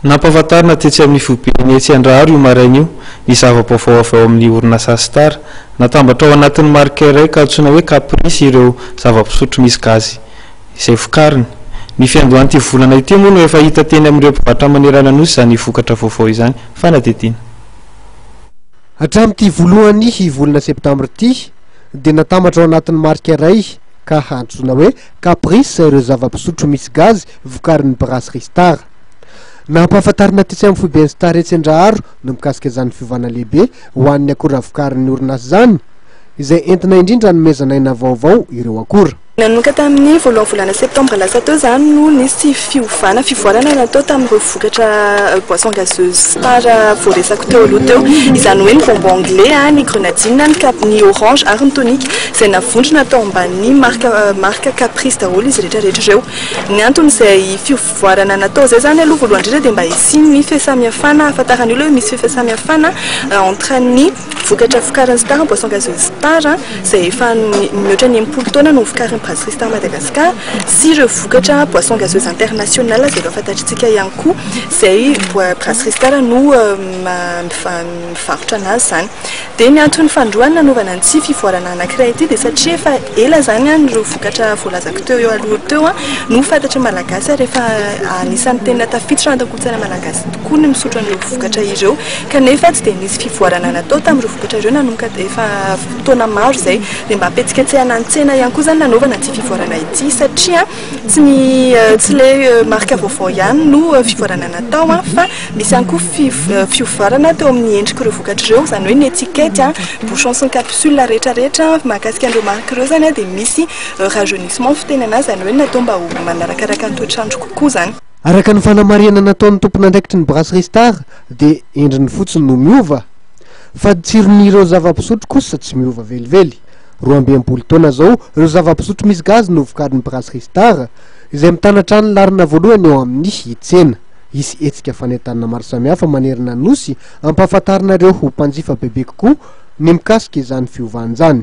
Nampahafantarina tetsy amin'ny foibeny etsy Andraharo io maraina io ny zava-baovao avy ao amin'ny orinasa Star. Natambatra ao anatin'ny marika iray ka antsoina hoe Caprice ireo zava-pisotro misy gazy izay vokariny. Ny fiandohan'ity volana ity moa no efa hita teny amin'ireo mpivarotra manerana Nosy izany vokatra vaovao izany. Fanadihadiana. Hatramin'ity voalohan'ny volana septambra ity dia natambatra ao anatin'ny marika iray ka antsoina hoe Caprice ireo zava-pisotro misy gazy vokarin'ny Brasserie Star. Nampahafantarina tetsy amin'ny foiben'ny Star etsy Andraharo ny mikasika izany fiovana lehibe ho an'ny akora vokarin'ny orinasa izany, izay entina indrindra hanomezana aina vaovao ireo akora. Nanomboka tamin'ny voalohan'ny volana septambra lasa teo izany no nisy fiovana, fivoarana natao tamin'ireo vokatra boisson gazeuse Star voaresako teo aloha teo. Izany hoe ny bonbon anglais, ny grenadine, ny cap, ny orange ary ny tonic izay navondrona tao ambanin'ny marque marque Caprice daholo izy rehetra rehetra ireo. Ny anton'izay fivoarana natao izay izany aloha voalohany indrindra dia mba hisian'ny fahasamihafana ahafantaran'ny olona hoe misy fahasamihafana entre ny vokatra vokarin'ny Star, boisson gazeuse Star izay efa mihoatra ny 60 taona no vokarin'ny Brasserie Star Madagascar sy ireo vokatra boisson gazeuse internationale izay efa fantatritsika ihany koa izay Brasserie Star no mivarotra anazy izany. Dia ny anton'ny fandroany nanaovana an'ity fivoarana anankiray ity dia satria efa ela izany ireo vokatra voalazako teo eo aloha teo no fantatry ny Malagasy ary efa anisan'ny tena tafiditra anatin'ny kolontsaina Malagasy tokoa ny misotro an'ireo vokatra ireo kanefa tsy dia nisy fivoarana natao tamin'ireo vokatra ireo nanomboka efa taona maro izay. Dia mba hampihetsiketsehana ny tsena ihany koa izany nanaovana ity fivoarana ity satria tsy ny tsy ilay marika vaovao ihany no fivoarana natao fa Misy ihany koa fiovarana teo amin'ny endrik'ireo vokatra ireo, izany hoe ny étiquette, bouchon sy ny capsule rehetra rehetra mahakasika an'ireo marque ireo izany dia misy rajeunissement fiteny anazy, izany hoe natao mba ho manarakaraka ny toetr'andro kokoa izany. Araka ny fanamarihana nataon'ny tompon'andraikitry ny Brasserie Star dia endriny fotsiny no miova, fa ny tsiron'ireo zava-pisotro kosa tsy miova velively. 62 taona izao ireo zava-pisotro misy gazy novokarin'ny Brasserie Star, izay mitana hatrany ny laharana voalohany eo amin'ny tsena. Hisy hetsika fanentanana maro samihafa manerana ny Nosy hampahafantarina ireo ho mpanjifa bebe kokoa ny mikasika izany fiovana izany.